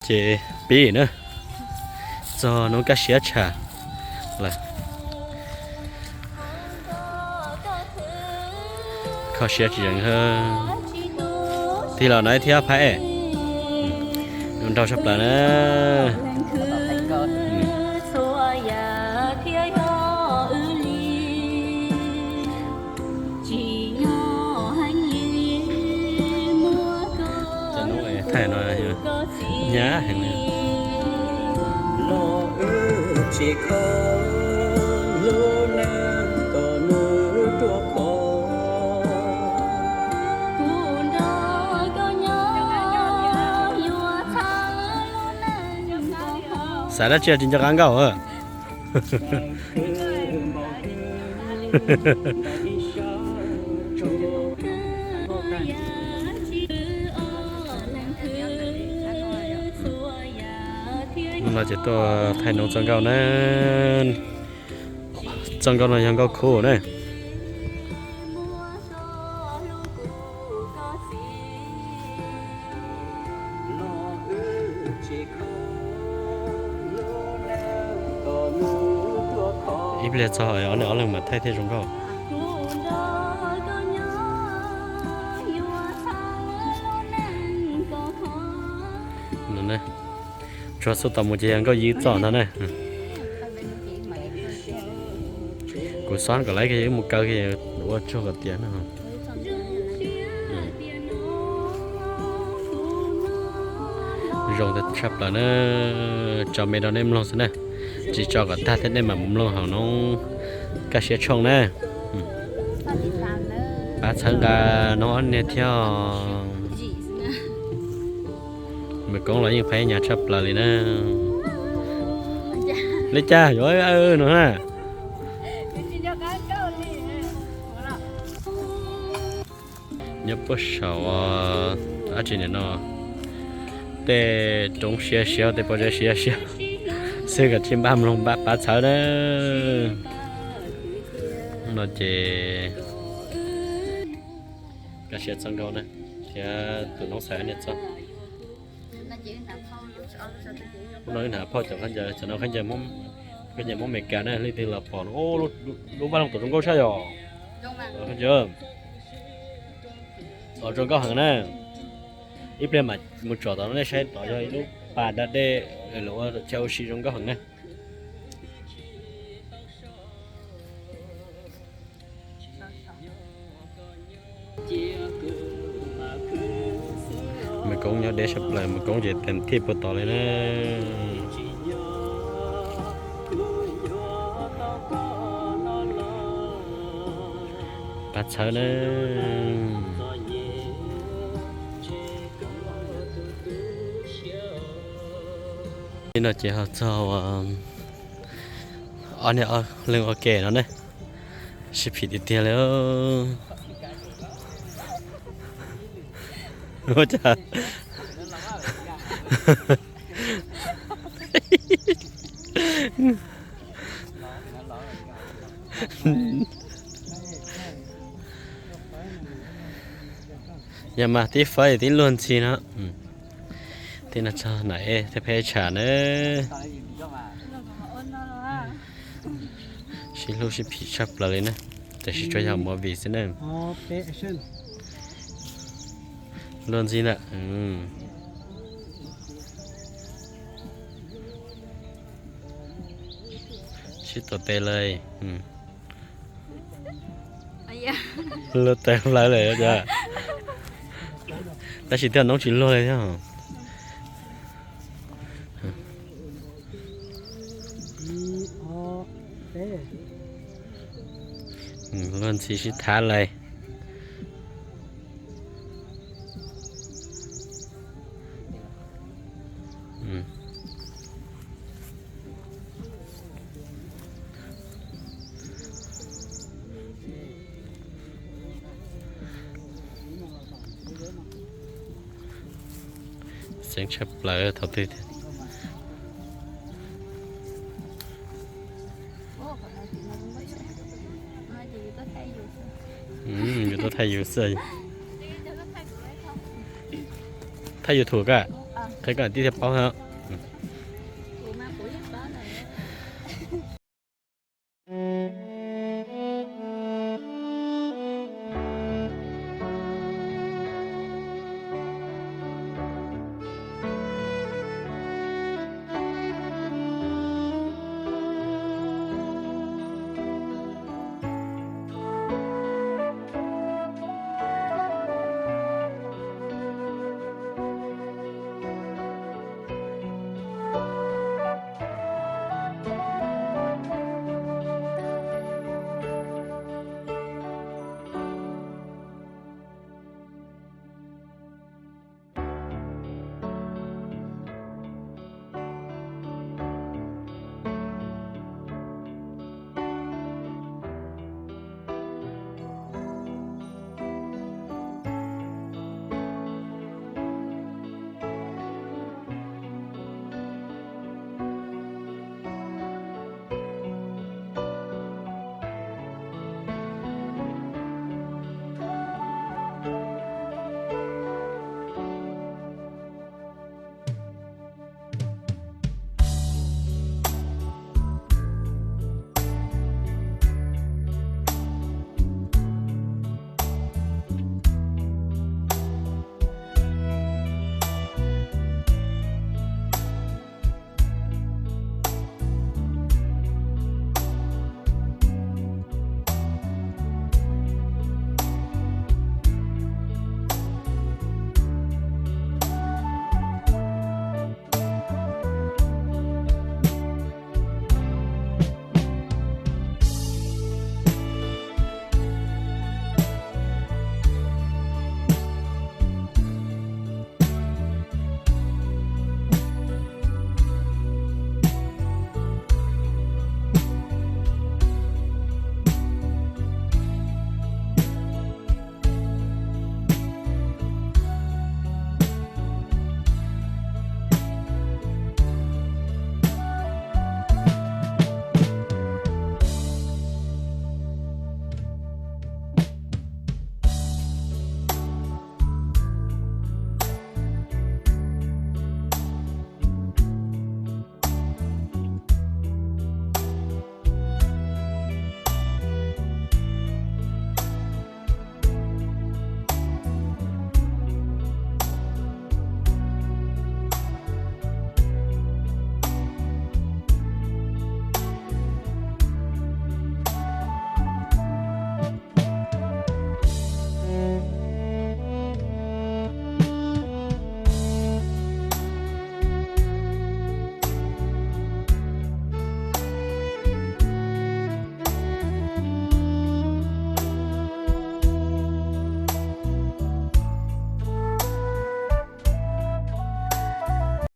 Ces pib na, txog hnub kaj siab tshaj lawm. Kho siab tsis zeem. Tig los no thiab phab es, nrau tshaj plaws na. Thaij no hnyav heev li. Xav dab tsi tsis nco qab nkauj. Hnub no ces tuaj thaij noob txoj nkauj na. Txoj nkauj no yog nkauj khub na. Ib pliag txog ob leeg mam thaij thiaj zoo nkauj. Tsuag xub tos mus ces yog nkauj yib txoj ntag na. Kuv xob kom laiv kiag mus kaw kiag ua tsuag kom tiav no. Zoo tshaj plaws na, tso me rau nej mloog xwb na, tsis tso kom tag thiab nej mam mus mloog hauv noob kaj siab tshooj na. Pab txhawb nqa noob ob niag thiab. Mws Koob los yeej pab nyav tshaj plaws li na. Li cas yuav no na. Nyob puag saum dab tsi nim no, tej roob siab siab tej pob zeb siab siab xwb, kom tsis npaj mloog npaj pab txhawb na. No ces kaj siab txoj nkauj na, thiab tus noob xav niam txoj. Hnub no wb hnav phauj cov khaub ncaws, cov no khaub ncaws Hmoob Mes Kas na, leej twg los pom no, lub vaj loog tom zoo nkauj tshaj yom. Tom zoo nkauj heev na. Ib pliag mam mus tsom tom no nej saib, tom yog ib lub pas da dej los ua chaw ua si zoo nkauj heev na. Mws Koob nyob deb sab plaws, Mws Koob ces tes thij puag tod li na. Pab txhawb na. Ib no ces ho txog ob niag leej ua ke no ne, sib phim tiag tiag li. Ua cas yog mas tib fawb tib luag ntxhi no. Tib no txog na, tej peb tsham na. Sib hlub sib phim tshaj plaws li na, tiam sis tsuas yog movie xwb na. Luag ntxhi ntawm sib tuav tes lawm. Luag tes hlawv lawm cas, tab sis tej noob tsis luag li thiab. Luag ntxhi sib thab lawm. Xeeb tshaj plaws thaum twg thiab. Yus tuaj thaij yus xwb. Thaij YouTube koj? Qhia koj tib thiaj paub.